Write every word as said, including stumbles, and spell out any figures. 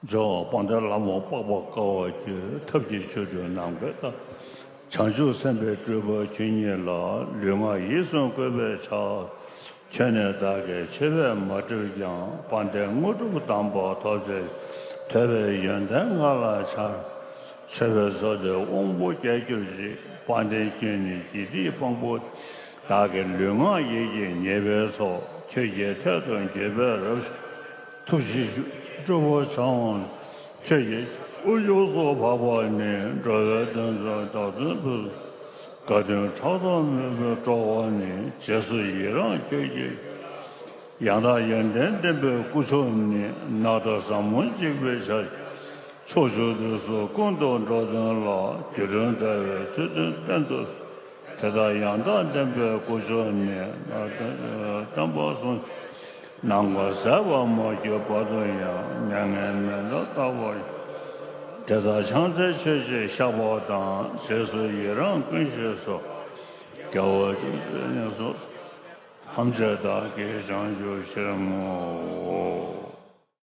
ཇོ་བོ་དཔལ་ལྡན་ལྷ་མོ་པགས་པ་དཀར་བ་ཁྱོད། ཐབས་ཀྱི་ཆོ་འཕྲུལ་ནམ་མཁའི་མཐའ། བྱང་ཆུབ་སེམས་དཔའི་སྤྲུལ་པ་ཁྱོད་ཉིད་ལ། ལུས་ངག་ཡིད་གསུམ་གུས་པས་ཕྱག། ཁྱོད་ནི་བདག་གི་ཆོས་པས་མ་བསྒྲིབས་ཀྱང་། དཔལ་ལྡན་དངོས་གྲུབ་དམ་པ་ཐོབ་ཕྱིར། ཐོས་པའི་ཡོན་ཏན་ང་ལ་འཆར། ཆོས་པའི་མཛོད་དེར་དབང་པོ་རྒྱས་གྱུར་ཅིག། དཔལ་ལྡན་ཁྱོད་ནི་དགེ་སྡིག་ཕུང་པོ། བདག་གི་ལུས་ངག་ཡིད་ཀྱི་ཉེས་པའི་ཚོགས། ཁྱོད་ཀྱི་ཐད་དུ་འགྱོད་པས་རབ། ཐུགས་རྗེ་སྤྲུལ་པ་འཆང་བ། ཁྱོད་ཀྱི་དབུ་ཡུགས་སུ་འཕགས་པ་ནི། འགྲོ་བའི་དོན་མཛད་བདག་དོན་ཕུལ། དགའ་སྟོན་ཕྲག་དོག་མེད་པའི་སྤྲུལ་པ་ནི། རྗེས་སུ་ཡི་རང་ཁྱོད་ཀྱི། ཡང་དག་ཡོན་ཏན་ལྡན་པའི་སྐུ་མཆོག་ནི། ནགས་དང་ཟབ་མོ་འཇིགས་པའི་བྱ། ཕྱོགས་བཅུ་དུས་གསུམ་ཀུན་ཏུ་འགྲོ་དོན་ལ། སྒྱུ་འཕྲུལ་དྲ་བའི་ཚུལ་དུ་བསྟན་ཏོ། དེ་དག་ཡང་དག་ལྡན་པའི་སྐུ་མཆོག་ནི། བསྟན་པ་སྲུང་། ནམ་མཁའ་ཟད་པར་མ་གྱུར་བར་དུ་ཡང་། མྱ་ངན་མི་འདའ་རྟག་པར། དེ་དག་ཕྱག་འཚལ་མཆོད་ཅིང་བཤགས་པ་དང་། རྗེས་སུ་ཡི་རང་ཀུན་ཞིག་གསོ། རྒྱལ་བ་ཇི་སྲིད་གནས་སུ། ཐམས་ཅད་བདག་གིས་བྱང་ཆུབ་ཕྱིར་བསྔོའོ།